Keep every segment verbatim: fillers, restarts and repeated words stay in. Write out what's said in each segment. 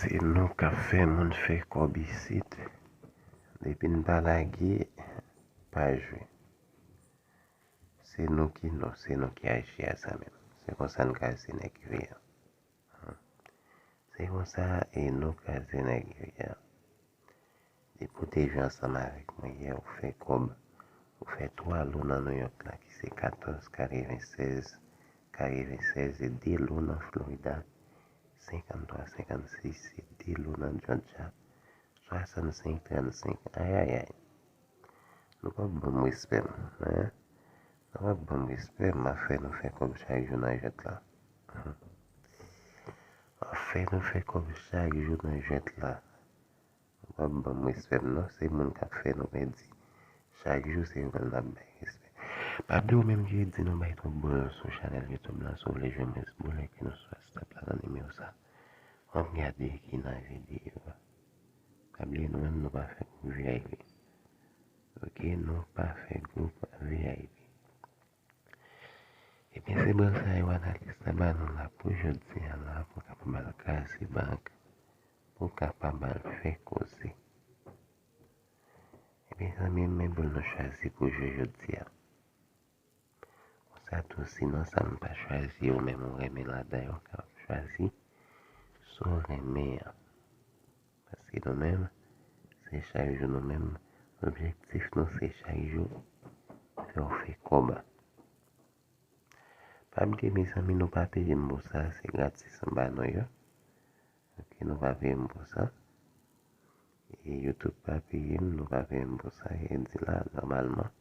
Se nou k ap fè moun fè kòb isit. Depi n pa lage, pa jwe. Se nou ki nou, se nou ki aji a zanmi m. Se konsa n kraze nèg yo ye. Se konsa e nou kraze nèg yo ye. Depi w te jwe ansanm avèk mwen yè, ou fè kòb. Ou fè twa lo nan Nouyòk la ki se katòz katrevensèz katrevensèz e de lo nan Florida, senkanntwa sennkansis e de lo nan Georgia, swasannsenk trannsenk. Ayayay. Nou p ap ban m respè m, en? Nou p ap ban m respè m, m ap fè nou fè kòb chak jou nan jwèt la. M ap fè nou fè kòb chak jou nan jwèt la. Nou p ap ban m respè m non, se moun k ap fè nou pèdi. Chak jou se yo menm n ap bay respè. Pa bliye ou menm ki di nou bay twòp buzz sou chanèl YouTube la, si w vle jwenn mwen, si w vle ke nou sou WhatsApp la nan nimewo sa. W ap gade ki nan videyo a. Pa bliye nou menm nou pa fè gwoup V I P. Ok, nou pa fè gwoup V I P. Ebyen, se bòl sa yo analis la ba nou la pou jodi a la, pou kapab al kraze bank, pou kapab al fè koze. Ebyen, zanmi m, men bòl nou chwazi pou jwe jodi a. Konsa tou, sinon sa m pa chwazi, ou menm ou renmen ladan yo, w kapab chwazi sa w renmen an. Paske nou menm, se chak jou nou menm, objektif nou se chak jou fè w fè kòb. Pa bliye, mezanmi, nou pa peye m pou sa, se gratis m ba nou yo. Ok, nou pa peye m pou sa. E YouTube pa peye m, nou pa peye m pou sa, e di la, nòmalman.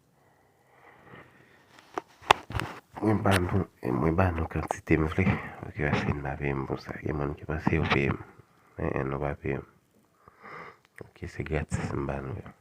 Mwen ba nou, e mwen ba nou kantite m vle. Ok, paske n pa peye m pou sa. Gen moun ki panse yo peye m. Men, nou pa peye m. Ok, se gratis m ba nou yo.